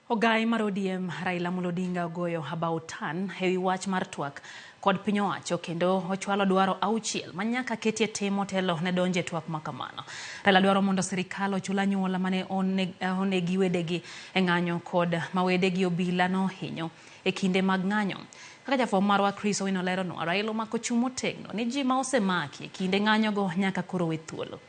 Ogai mar ODM Raila Amolo Odinga ogoyo about turn ewi wach mar twak kod piny owacho kendo ochwalo dwaro auchiel ma nyaka ketie tim motelo ne donjo e twak ma kamano. Raila dwaro mondo sirikal ochul anyuola mane onegi wedegi e ng'anyo kod ma wedegi obila nohinyo e kinde mag ng'anyo. Kaka jafwambo marwa Chris Owino leronwa, Raila omako chung' motegno ni ji ma osemaki e kinde ng'anyogo nyaka koro we thuolo.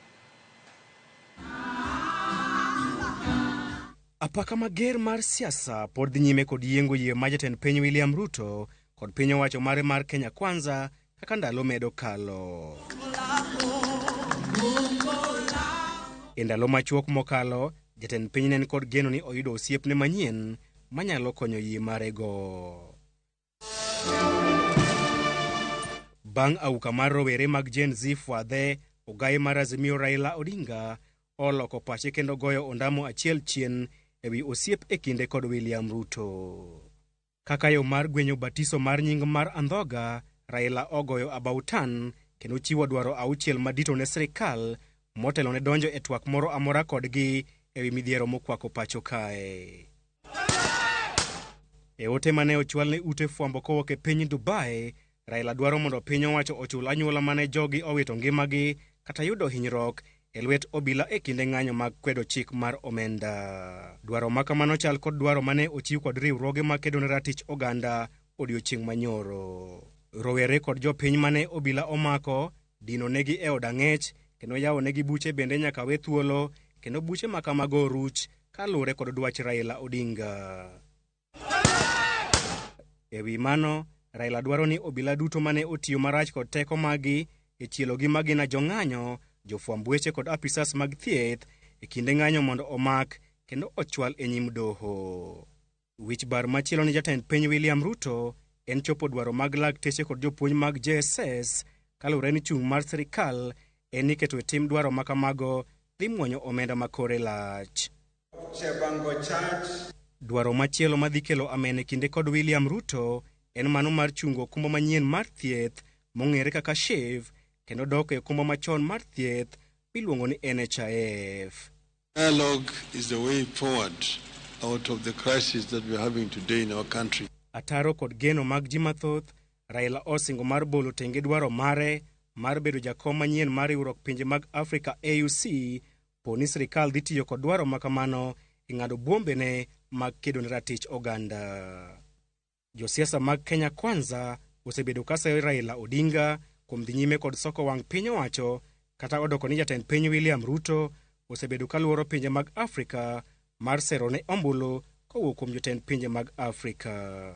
Apaka mager mar siasa pod dhi nyime kod yiengo yie ma jatend piny William Ruto kod piny owacho mare mar Kenya Kwanza kaka ndalo medo kalo. E ndalo machuok mokalo, jatend piny ne kod geno ni oyudo osiepne manyien manyalo konyo yie marego. Bang' auka mar rowere mag Gen Z fwadhe, ogaye mar Azimio Raila Odinga oloko pache kendo goyo ondamo achiel chien ewi osiep e kinde kod William Ruto. Kaka yo mar gwenyo batiso mar nying mar andhoga, Raila ogoyo about turn kendo chiwo dwaro auchiel madito ne sirikal motelo ne donjo e twak moro amora kodgi ewi midhiero mokwako pacho kae. E ote mane ochwal ne ute fwambo kowuok e piny Dubai, Raila dwaro mondo piny owacho ochul anyuola mane jogi owito ngimagi kata yudo hinyruok e lwet obila e kinde ng'anyo mag kwedo chik mar omenda. Dwaro ma kamano chal kod dwaro mane ochiw kod riwruoge makedo ne ratich oganda odiochieng' manyoro. Rowere kod jopiny mane obila omako dino negi e od ang'ech kendo yawo negi buche bende nyaka we thuolo kendo buche ma kamago oruch kaluwore kod dwach Raila Odinga. E wi mano, Raila dwaro ni obila duto mane otiyo marach kod teko maggi e chielo gi magina jong'anyo, jofwamb weche kod apisas mag thieth e kinde ng'anyo mondo omak kendo ochwal e nyim doho. Wich bar machielo ni jatend piny William Ruto en chopo dwaro mag lakteche kod jopuonj mag JSS kaluwore ni chung' mar sirikal en ni keto e tim dwaro ma kamago dhi muonyo omenda ma kore lach. Dwaro machielo madhi kelo amen e kinde kod William Ruto en mano mar chungo okumba manyien mar thieth mong'ere kaka SHIF kendo dok e okumba machon mar thieth miluongo ni NHIF. Dialogue is the way forward out of the crisis that we are having today in our country. Ataro kod geno mag ji mathoth, Raila osingo mar bolo tenge dwaro mare mar bedo jakom manyien mar riwruok pinje mag Afrika AUC po ni sirikal dhi tiyo kod dwaro ma kamano e ng'ado buombene mag kedo ne ratich oganda. Josiasa mag Kenya Kwanza osebedo ka sayo Raila Odinga kuom dhi nyime kod soko wang' piny owacho kata odoko ni jatend piny William Ruto osebedo ka luoro pinje mag Afrika mar sero ne ombulu kowuok kuom jotend pinje mag Afrika.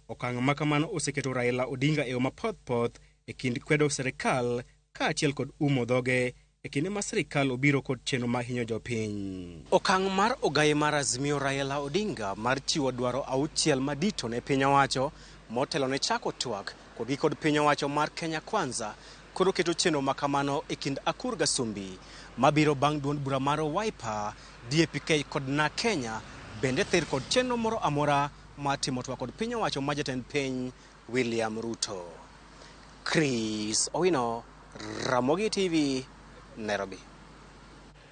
Okang' ma kamano oseketo Raila Odinga e yo mapothpoth e kind kwedo sirikal kaachiel kod umo dhoge e kinde ma sirikal obiro kod chenro ma hinyo jopiny. Okang' mar ogaye mar Azimio Raila Odinga mar chiwo dwaro auchiel madito ne piny owacho motelo ne chako twak kodgi kod piny owacho mar Kenya Kwanza koro keto chenro ma kamano e kind Akur Gasumbi mabiro bang' duond bura mar Wiper, DAP-K kod Na Kenya bende thir kod chenro moro amora mar timo twak kod piny owacho ma jatend piny William Ruto. Chris Owino, Ramogi TV, Nairobi.